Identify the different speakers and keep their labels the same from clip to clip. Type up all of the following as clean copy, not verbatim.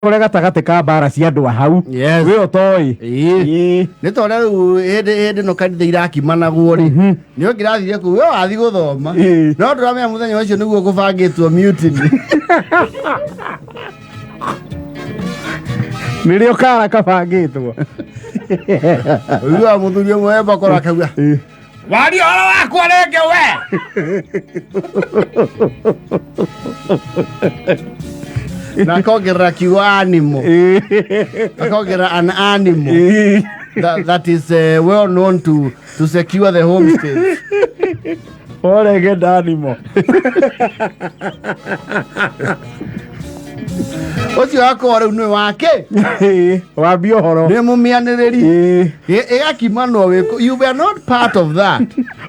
Speaker 1: Ũrĩa gatagatĩ ka mbara cia andũ a hau.
Speaker 2: Yes.
Speaker 1: We ũtoĩ.
Speaker 2: Ĩĩ.
Speaker 1: Ĩĩ.
Speaker 2: Nĩ tondũ rĩu hĩndĩ ĩno kanitha irakimanagwo rĩ, nĩ ũngĩrathire kũu we wathi gũthoma.
Speaker 1: Ĩĩ.
Speaker 2: No ndũramenya mũthenya ũcio nĩguo kũbangĩtwo mutiny.
Speaker 1: Nĩrĩo kara kabangĩtwo.
Speaker 2: Ũiguaga mũthuri ũmwe wembakora akauga,
Speaker 1: Ĩĩ.
Speaker 2: waria ũhoro wakwa rĩngĩ we. Na akongerera kiugo animal. Akongerera an animal.
Speaker 1: Ĩĩ.
Speaker 2: That is well known to secure the homestead.
Speaker 1: Orege ndanimo.
Speaker 2: Ũcio akorwo rĩu nĩ wake.
Speaker 1: Ĩĩ. Wambia ũhoro.
Speaker 2: Nĩ mũmĩanĩrĩri.
Speaker 1: Ĩĩ.
Speaker 2: Ĩgakimanwo wĩkũ. You were not part of that.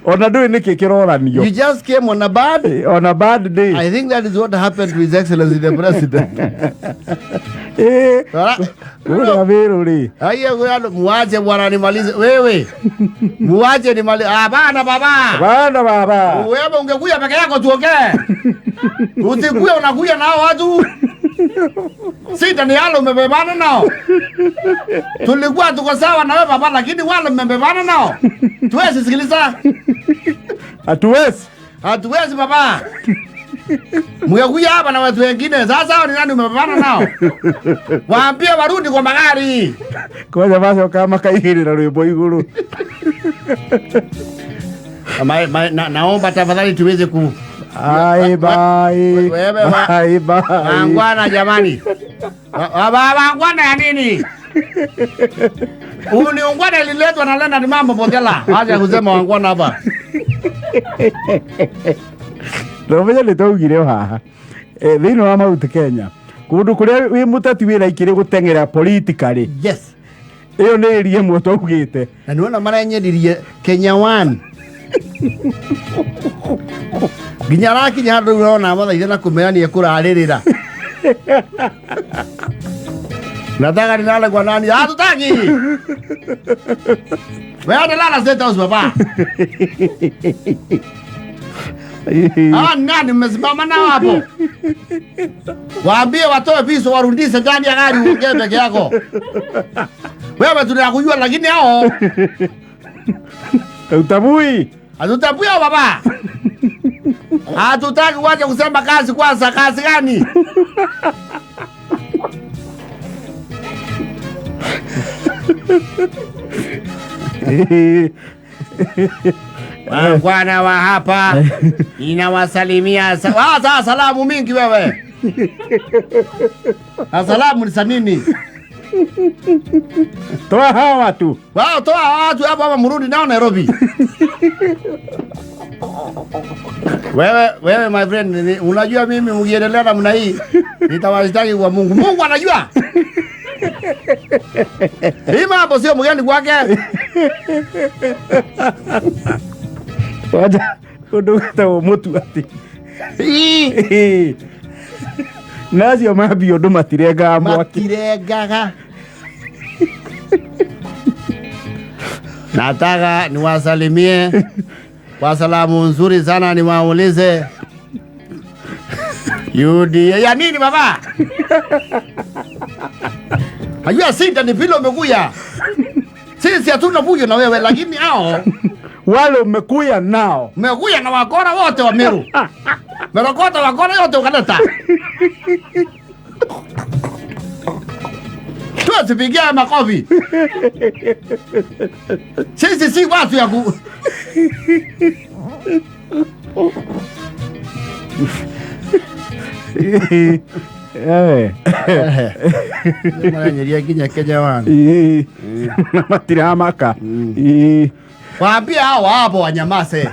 Speaker 1: Ona ndũĩ nĩkĩ kĩroranio.
Speaker 2: You just came on a bad.
Speaker 1: On a bad day.
Speaker 2: I think that is what happened to His Excellency the President.
Speaker 1: Ĩĩ.
Speaker 2: Ora-
Speaker 1: Kũrĩa wĩrũ rĩ.
Speaker 2: Haiya kwa muache bwana nimalize. Wewe. Muache nimalize. Hapana baba.
Speaker 1: Bana baba.
Speaker 2: Wewe ungekuja peke yako tuongee. Usikuja unakuja nao watu. Sita ni halo umebebana nao. Tulikuwa tuko sawa na wewe baba, lakini wale mmebebana nao. Tuwezi sikiliza.
Speaker 1: Hatuwezi.
Speaker 2: Hatuwezi baba. Mngekuja hapa na watu wengine. Sasa hao ni nani umebebana nao? Waambie warudi kwa magari.
Speaker 1: Kwanja macokaga makaigĩrĩra rwĩmbo igũrũ.
Speaker 2: Naomba tafadhali tuweze ku
Speaker 1: Ai bai.
Speaker 2: Wewe
Speaker 1: Bai bai.
Speaker 2: Wangwana jamani. Wangwana ya nini? Huu ni ungwana ililetwa na Leonard Mambo Botela. Acha kusema wangwana hapa.
Speaker 1: Ndũmenye nĩ twaugire o haha. Thĩinĩ wa Mount Kenya kũndũ kũrĩa wĩ mũteti wĩ raikĩrĩ gũteng'era politically.
Speaker 2: Yes.
Speaker 1: Ĩyo nĩ area ĩmwe twaugĩte.
Speaker 2: Na niona marenyeririe Kenya One. Nginya arakinya handũ rĩu ũrona mathaithe na kũmera nĩ ekũrarĩrĩra. Nataka nilale kwa nani? Hatutaki. Wewe unalala State House baba. Ah, nani mmesimama nao hapo? Waambie watoe visu warudishe ndani ya gari uongee peke yako. Wewe tunakujua lakini hao
Speaker 1: Utabui.
Speaker 2: hatutambui hao baba. Hatutaki waje kusema kazi kwanza, kazi gani? Bwana wa hapa ninawasalimia salamu mingi wewe. Salamu ni za nini?
Speaker 1: Toa hawa watu.
Speaker 2: Wao toa watu hapa hapa mrudi nao Nairobi. Wewe my friend, unajua mimi mkiendelea namna hii nitawashtaki kwa Mungu. Mungu anajua. Hii mambo sio mgeni kwake.
Speaker 1: Waja ũndũ wĩtagwo mũtu atĩ.
Speaker 2: Ii.
Speaker 1: Na acio mambia ũndũ matirengaga mwaki.
Speaker 2: Matirengaga. Nataka niwasalimie kwa salamu nzuri sana, niwaulize UDA ya nini baba? Hajua sita ni vile umekuja. Sisi hatuna fujo na wewe, lakini hao
Speaker 1: Wale umekuya nao.
Speaker 2: umekuja na wakora wote wa Meru. Merokota wakora yote ukaleta. Tusipigia makofi. Sisi si watu ya ku
Speaker 1: Eh.
Speaker 2: Maranyeria nginya Kenya One.
Speaker 1: Ĩĩ. Na matiramaka. Ĩĩ.
Speaker 2: Waambie hao hapo wanyamaze.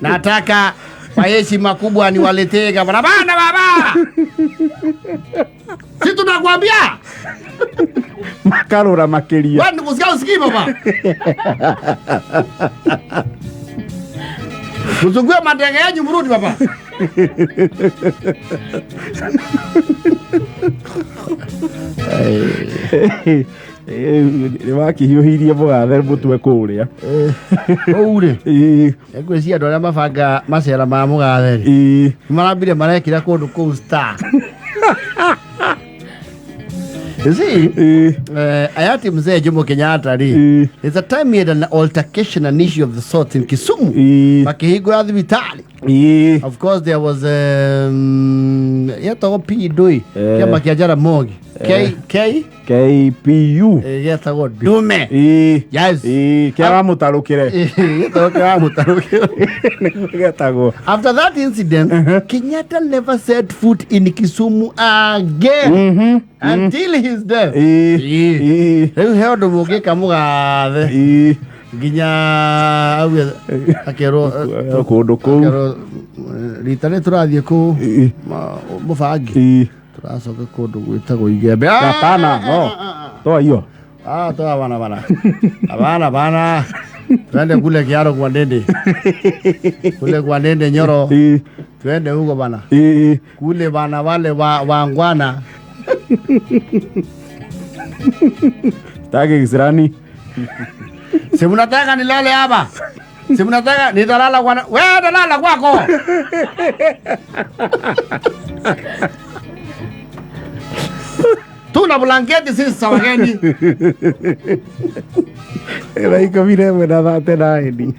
Speaker 2: Nataka kwa heshima kubwa niwaletee gavana. Bana baba. Si tunakwambia.
Speaker 1: Makarũra makĩria.
Speaker 2: Wewe nikusikia usikii baba. Mzungue madege yenyu mrudi baba.
Speaker 1: Nĩ wakĩhiũhirie mũgathe mũtwe kũrĩa.
Speaker 2: Kũu rĩ.
Speaker 1: Ĩĩ.
Speaker 2: Ngwĩciria andũ arĩa mabanga macera ma mũgathe rĩ.
Speaker 1: Ĩĩ.
Speaker 2: Marambire marekĩra kũndũ kũu star. You see,
Speaker 1: Ĩĩ.
Speaker 2: Hayati Mzee Jomo Kenyatta ri, there's a time he had an altercation, an issue of the sort in Kisumu. Makĩhingũra thibitarĩ. Of course there was yetagwo P Ndui, kĩama kĩa Jaramogi, K K
Speaker 1: KPU.
Speaker 2: Getagwo Ndume. Yes.
Speaker 1: Ĩĩ, kĩa wamũtarũkĩre.
Speaker 2: Getagwo kĩa mũtarũkĩre.
Speaker 1: Nĩguo getagwo.
Speaker 2: After that incident, Kenyatta never set foot in Kisumu again until his death. Ĩĩ. Rĩu he ũndũ mũngĩka mũgathe nginya auge akerwo
Speaker 1: Kũndũ kũu.
Speaker 2: Akerwo rita rĩ tũrathiĩ kũ mũbangi tũracoka kũndũ gwĩtagwo Igembe.
Speaker 1: Hapana, no. Toa hiyo.
Speaker 2: Ah, toa bana bana. Hapana bana. Twende kule Kiaro kwa Ndende. Kule kwa Ndende Nyoro. Twende huko bana. Kule bana wale wa wangwana.
Speaker 1: Sitaki kisirani.
Speaker 2: Si mnataka nilale hapa? Si mnataka nitalala kwa wewe, talala kwako. Tuna blanketi sisi sa wageni.
Speaker 1: 9:11 na 39.